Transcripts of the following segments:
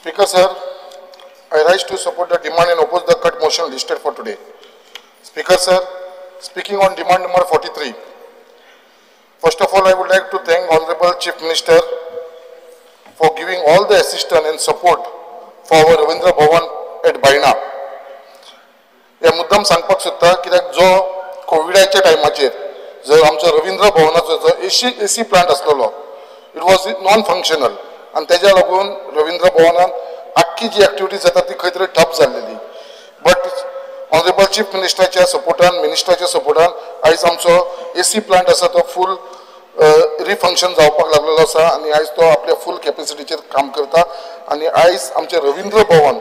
Speaker sir, I rise to support the demand and oppose the cut motion listed for today. Speaker sir, speaking on demand number 43. First of all, I would like to thank Honorable Chief Minister for giving all the assistance and support for our Ravindra Bhavan at Baina. हे मुद्दम सांगपाक सोदता कित्याक जो कोविडाच्या टायमाचेर जर आमचो रवींद्र भवनाचो जो एसी प्लांट आसलेलो, it was non functional आनी तेज्या लागून रवींद्र भवनान आख्खी जी एक्टिविटी जाता ती खंय तरी ठप जाल्लेली. बट ऑनरेबल चीफ मिनिस्टराच्या सपोर्टान, मिनिस्टराच्या सपोर्टान आयज आमचो एसी प्लांट आसा तो फूल रिफंक्शन जावपाक लागलेलो आसा आनी आयज तो आपल्या फूल कॅपेसिटीचेर काम करता. आनी आयज आमचें रवींद्र भवन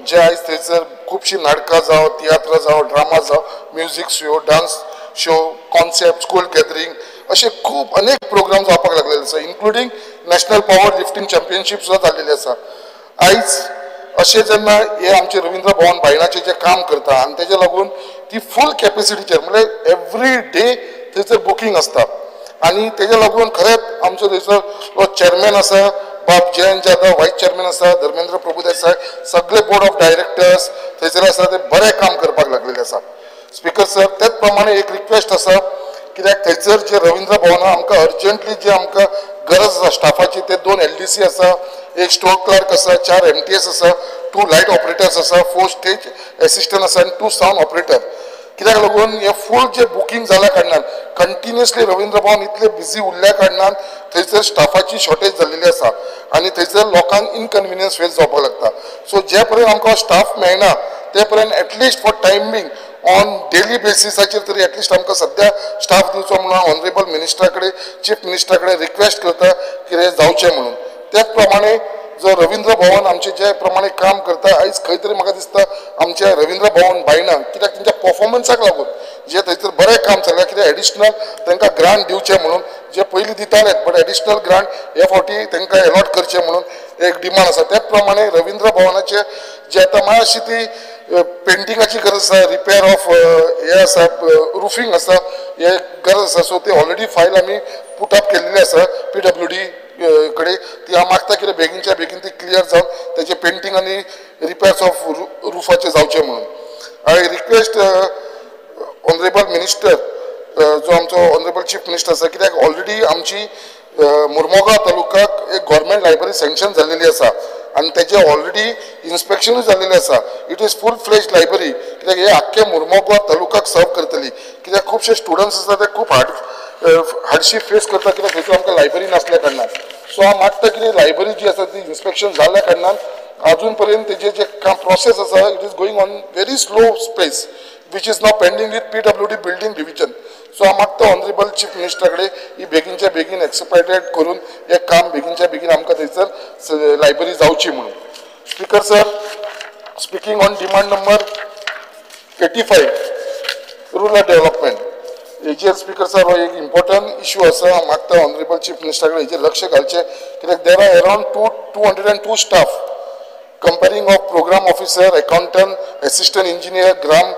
जे आयज थंयसर खुबशीं नाटकां जावं, तियात्र जावं, ड्रामा जावं, music show, dance show, concept, school gathering अशे खूब अनेक प्रोग्राम जावपाक लागलेले आसा, including national power lifting championship सुद्दां जाल्लेली आसा. आयज अशें जेन्ना हे आमचे रवींद्र भवन बायणाचें जें काम करता आनी तेज्या लागून ती फूल कॅपेसिटीचेर म्हणल्यार एवरी डे थंयसर बुकींग आसता आनी तेज्या लागून खरेंच आमचो थंयसर चेअरमॅन आसा बाब जयंत जाधव, वायस चेअरमॅन आसा धर्मेंद्र प्रभुदेसाय, सगळे बोर्ड ऑफ डायरेक्टर्स थंयसर आसा ते बरें काम करपाक लागलेले आसा. स्पीकर सर, तेच प्रमाणे एक रिक्वेस्ट आसा कित्याक थंयसर जे रवींद्र भवनान आमकां अर्जंटली जे आमकां गरज आसा स्टाफाची, ते 2 LDC आसा, 1 स्टोर क्लर्क आसा, 4 MTS आसा, 2 लायट ऑपरेटर्स आसा, 4 स्टेज एसिस्टंट आसा आनी 2 सावंड ऑपरेटर. कित्याक लागून हे फूल जे बुकींग जाल्या कारणान कंटिन्युअसली रवींद्र भवन इतले बिजी उरल्या कारणान थंयसर स्टाफाची शॉर्टेज जाल्लेली आसा आनी थंयसर लोकांक इनकन्विनियन्स फेस जावपाक लागता. सो जे पर्यंत आमकां स्टाफ मेळना ते पर्यंत at least for time being on daily बेसिसाचेर तरी एटलिस्ट आमकां सद्या स्टाफ दिवचो म्हणून ऑनरेबल मिनिस्टरा कडेन, चीफ मिनिस्टरा कडेन रिक्वेस्ट करता कितें जावचें म्हणून. त्याच प्रमाणे जो रवींद्र भवन आमचे जे प्रमाणे काम करता आयज खंय तरी म्हाका दिसता आमचे रवींद्र भवन बायणा कित्याक तेंच्या परफॉर्मन्साक लागून जे थंयसर बरें काम चल्लां, कित्याक एडिशनल तांकां ग्रांट दिवचें म्हणून जे पयलीं दितालेच बट एडिशनल ग्रांट हे फावटी तांकां एलॉट करचें म्हणून एक डिमांड आसा. त्याच प्रमाणे रवींद्र भवनाचे जे आतां मातशी ती पेंटिंगाची गरज आसा, रिपेर ऑफ हे आसा, रुफींग आसा, हे गरज आसा. सो ते ऑलरेडी फायल आमी पुट अप केल्लेली आसा PWD कडे, ती हांव मागता कितें बेगीनच्या बेगीन ती क्लियर जावन तेजें पेंटींग आनी रिपेर्स ऑफ रुफाचें जावचें म्हणून. I request honourable minister जो आमचो ऑनरेबल चीफ मिनिस्टर आसा, कित्याक ऑलरेडी आमची मुर्मोगांव तालुक्याक एक गव्हर्मेंट लायब्ररी सँक्शन जाल्लेली आसा आनी तेजें ऑलरेडी इन्स्पेक्शनूय जाल्लेलें आसा. It is full fledged library कित्याक हे आख्खे मुर्मोगांव तालुक्याक सर्व करतली, कित्याक खुबशे स्टुडंट्स आसा ते खूब हार्डशीप फेस करता कित्याक थंयसर आमकां लायब्ररी नासल्या कारणान. सो हांव मागता कितें लायब्ररी जी आसा ती इन्स्पेक्शन जाल्ल्या कारणान अजून पर्यंत तेजें जें काम प्रोसेस आसा it is going on very slow pace which is now pending with PWD building division. So हांव मागता ऑनरेबल चीफ मिनिस्टरा कडेन ही बेगीनच्या बेगीन एक्सपायटेड करून हें काम बेगीनच्या बेगीन आमकां थंयसर लायब्ररी जावची म्हणून. Speaker sir, speaking on demand number 85 rural development हेजेर स्पीकर सर हो एक इम्पॉर्टंट इशू आसा. हांव मागता ऑनरेबल चीफ मिनिस्टरा कडेन हेजेर लक्ष घालचें कित्याक there are around 202 staff comprising of program officer, accountant, assistant engineer, Gram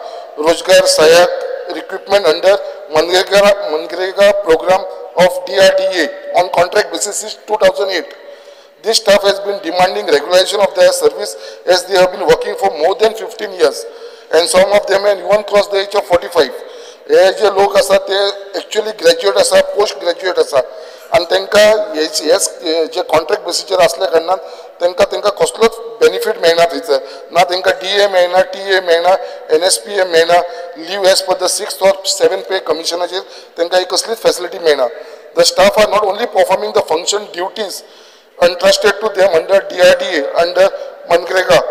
Rozgar Sahayak recruitment under MGNREGA program of DRDA on contract basis since 2008. This staff has been demanding regularization of their service as they have been working for more than 15 years and some of them have even crossed the age of 45. हे जे लोक आसा ते actually graduate आसा, post graduate आसा आनी तांकां हे जे contract बेसीचेर आसल्या कारणान तांकां तांकां कसलोच बेनिफीट मेळना थंयसर, ना तांकां DA मेळना, TA मेळना, NSPA मेळना, leave as per the 6th or 7th pay कमिशनाचेर तांकां कसलीच फॅसिलिटी मेळना. The staff are not only performing the function duties entrusted to them under DRDA under MGNREGA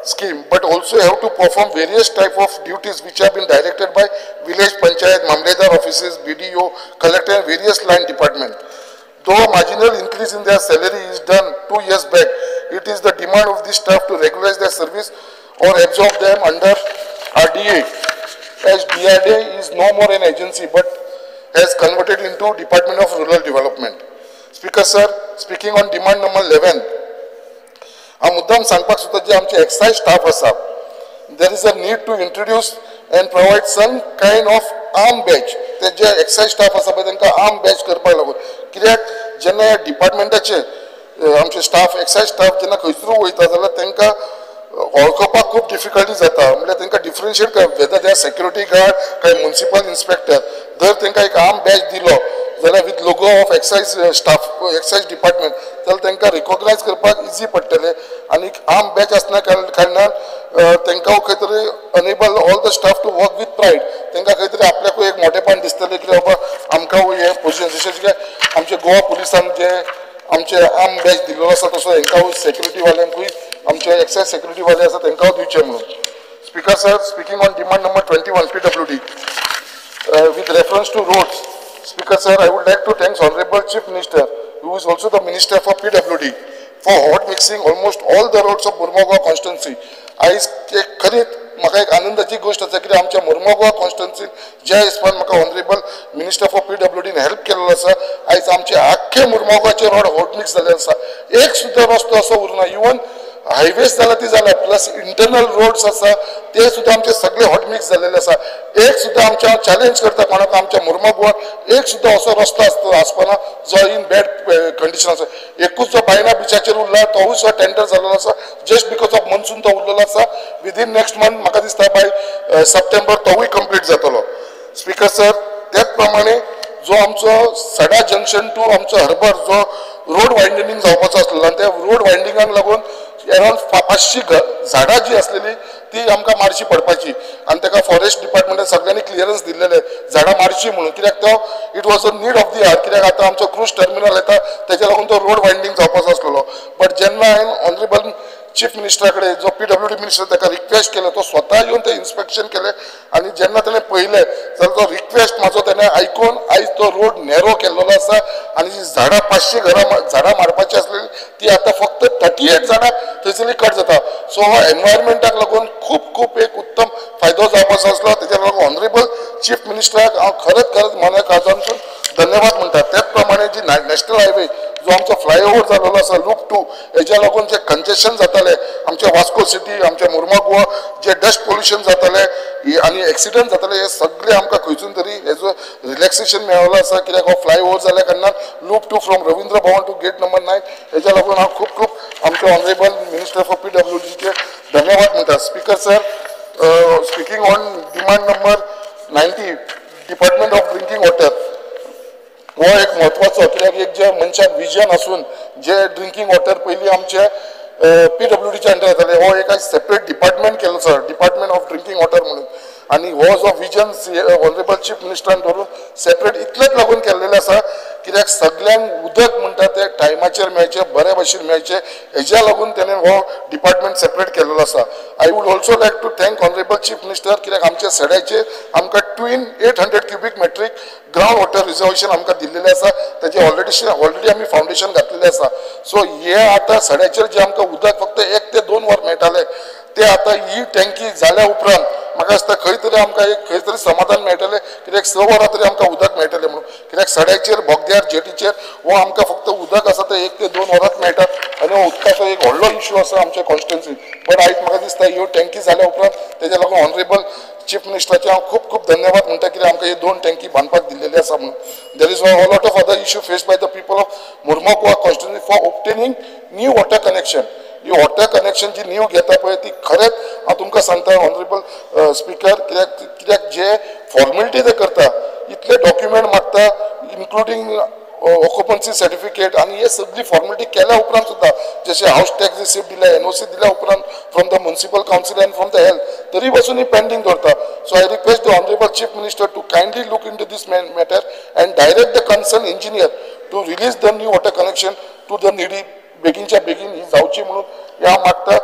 scheme, but also have to perform various type of duties which have been directed by village panchayat, mamledar offices, BDO, collector and various line department. Though a marginal increase in their salary is done 2 years back, it is the demand of the staff to regularize their service or absorb them under RDA, as DRDA is no more an agency but has converted into Department of Rural Development. Speaker sir, speaking on demand number 11, हांव मुद्दाम सांगपाक सोदता जे आमचे excise staff आसा, there is a need to introduce and provide some kind of arm badge. ते जे excise staff आसा पळय तांकां आर्म बॅच करपाक लागून, कित्याक जेन्ना ह्या डिपार्टमेंटाचे आमचे स्टाफ एक्सायज स्टाफ जेन्ना खंयसरूय वयता जाल्यार तांकां वळखपाक खूब डिफिकल्टी जाता. म्हणल्यार तांकां differentiate whether they are security guard काय म्युनिसिपल इन्स्पेक्टर. जर तांकां एक आर्म बॅच दिलो जाल्यार with logo of excise staff excise department जाल्यार तांकां रिकॉग्नायज करपाक इजी पडटलें. आनी आर्म बॅच आसना कारणान तांकां खंय तरी enable all the staff to work with pride. तांकां खंय तरी आपल्याकूय एक मोठेपण दिसतलें की बाबा आमकां हें पोजिशन, जशें की आमचे गोवा पुलिसान जे आमचे आर्म बॅच दिल्लो आसा तसो हेंकां सेक्युरिटी वाल्यांकूय आमचे एक्सायज सेक्युरिटी वाले आसा तांकां दिवचें म्हणून. Speaker sir, speaking on demand number 21 PWD with reference to roads. Speaker sir, I would like to thank Honorable Chief Minister, who is also the Minister for PWD, for hot mixing almost all the roads of Mormugao constituency. आयज एक खरीच म्हाका एक आनंदाची गोश्ट आसा कित्याक आमच्या मुर्मगांव कॉन्स्टिट्युएन्सीन ज्या हिसपान म्हाका ऑनरेबल मिनिस्टर फॉर PWDन हेल्प केल्लो आसा, आयज आमचे आख्खे मुर्मगांवचे रोड हॉट मिक्स जाल्ले आसा. एक सुद्दां रस्तो असो उरना. इवन हायवेज जाला ती जाला, प्लस इंटरनल रोड्स आसा ते सुद्दां आमचे सगळे हॉट मिक्स जाल्लेले आसा. एक सुद्दां आमच्या चॅलेंज करता कोणाक आमच्या मुर्मगांवान एक सुद्दां असो रस्तो आसता आसपाना जो इन बॅड कंडिशन आसा. एकूच जो बायना बिचाचेर उरला तोवूय सुद्दां टेंडर जाल्लो आसा, जस्ट because of monsoon तो उरलेलो आसा. विदीन नेक्स्ट मंथ म्हाका दिसता बाय सप्टेंबर तोवूय कंप्लीट जातलो. स्पीकर सर, त्याच प्रमाणे जो आमचो सडा जंक्शन टू आमचो हर्बर जो रोड वायंडनिंग जावपाचो आसलेलो आनी त्या रोड वायंडिंगाक लागून अरावंड 500 झाडां जी आसलेली ती आमकां मारची पडपाची आनी ताका फॉरेस्ट डिपार्टमेंटान सगळ्यांनी क्लियरन्स दिल्लेले झाडां मारची म्हणून, कित्याक तो it was a need of the hour. कित्याक आतां आमचो क्रूज टर्मिनल येता तेच्या लागून तो रोड वायंडींग जावपाचो आसलेलो. बट जेन्ना हांवें ऑनरेबल चीफ मिनिस्टरा कडेन जो PWD minister ताका रिक्वेस्ट केलें, तो स्वता येवन तें इन्स्पेक्शन केलें आनी जेन्ना ताणें पळयलें जाल्यार तो रिक्वेस्ट म्हाजो ताणें आयकून आयज तो रोड नॅरो केल्लो आसा आनी जी झाडां 500 घरां झाडां मारपाची आसलेली ती आतां फक्त 38 झाडां थंयसरली कट जाता. सो हो एनवायरमेंटाक लागून खूब खूब एक उत्तम फायदो जावपाचो आसलो. तेच्या लागून ऑनरेबल चीफ मिनिस्टराक हांव खरेंच खरेंच मना काळजांतसून धन्यवाद म्हणटा. त्याच प्रमाणे जी नॅशनल हायवे जो आमचो फ्लायओवर जाल्लो आसा लूप 2 हेज्या लागून जे कंजेशन जाताले आमच्या वास्को सिटी आमच्या मुर्मगांव जे डस्ट पोल्युशन जाताले आनी एक्सिडंट जाताले हे सगळे आमकां खंयसून तरी हेजो रिलॅक्सेशन मेळ्ळो आसा. कित्याक हो फ्लायओवर जाल्या कारणान loop 2 from Ravindra Bhavan to gate number 9 हेज्या लागून हांव खूब खूब आमचे ऑनरेबल मिनिस्टर फॉर PWDचे धन्यवाद म्हणटा. Speaker sir, speaking on demand number 90 department of drinking water हो एक म्हत्वाचो, कित्याक एक जे मनशाक विजन आसून जे ड्रिंकींग वॉटर पयलीं आमचे PWDच्या अंडर येताले हो एक सेपरेट डिपार्टमेंट केल्लो आसा, डिपार्टमेंट ऑफ ड्रिंकींग वॉटर म्हणून. आनी हो जो विजन ऑनरेबल चीफ मिनिस्टरान धरून सेपरेट इतलेच लागून केल्लेलें आसा कित्याक सगल्यांक उदक म्हणटा तें टायमाचेर मेळचें, बरे भशेन मेळचें हेज्या लागून तेणें हो डिपार्टमेंट सेपरेट केल्लो आसा. I would also like to thank honourable chief minister कित्याक आमच्या सड्याचेर आमकां twin 800 cubic metric ground water reservation आमकां दिल्लेलें आसा. तेजें ऑलरेडी आमी फावंडेशन घातलेलें आसा. सो हे आतां सड्याचेर जें आमकां उदक फक्त 1 ते 2 वर मेळटालें ते आतां ही टँकी जाल्या उपरांत म्हाका दिसता खंय तरी आमकां एक खंय तरी समाधान मेळटलें, कित्याक 6 वरां तरी आमकां उदक मेळटलें म्हणून. कित्याक सड्याचेर बोगद्यार जेटीचेर हो आमकां फक्त उदक आसा तें 1 ते 2 वरांच मेळटा आनी हो उदकाचो एक व्हडलो इश्यू आसा आमच्या कॉन्स्टिट्युएन्सीन. बट आयज म्हाका दिसता ह्यो टँकी जाल्या उपरांत तेज्या लागून ऑनरेबल चीफ मिनिस्टराचे हांव खूब खूब धन्यवाद म्हणटा कित्याक आमकां ही 2 टँकी बांदपाक दिल्लेली आसा म्हणून. There is a lot of other issue faced by the people of Mormugao constituency for obtaining new water connection. He water connection ji new घेता पळय ती खरेंच हांव तुमकां सांगता ऑनरेबल स्पीकर, कित्याक कित्याक जे फॉर्मेलिटी ते करता इतले डॉक्युमेंट मागता इन्क्लुडींग ऑक्युपन्सी सर्टिफिकेट आनी हे सगळी फॉर्मेलिटी केल्या उपरांत सुद्दां जशें हावस टॅक्स रिसिप्ट दिल्या, NOC दिल्या उपरांत from the municipal council and from the health तरी पासून ही पेंडींग दवरता. So I request the honourable chief minister to kindly look into this matter and direct the concern engineer to release the new water connection to the needy बेगीनच्या बेगीन ही जावची म्हणून हे हांव मागता.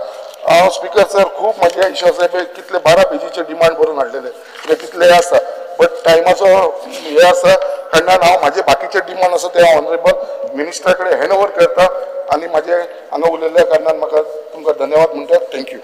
हांव स्पीकर सर खूब म्हज्या इश्यू आसा पळय कितले 12 पेजीचे डिमांड बरोवन हाडलेले म्हणजे कितले आसा, बट टायमाचो हे आसा कारणान हांव म्हाजे बाकीचे डिमांड आसा ते हांव ऑनरेबल मिनिस्टरा कडेन हँड ओवर करता आनी म्हाजे हांगा उलयल्ल्या कारणान म्हाका तुमकां धन्यवाद म्हणटा. Thank you.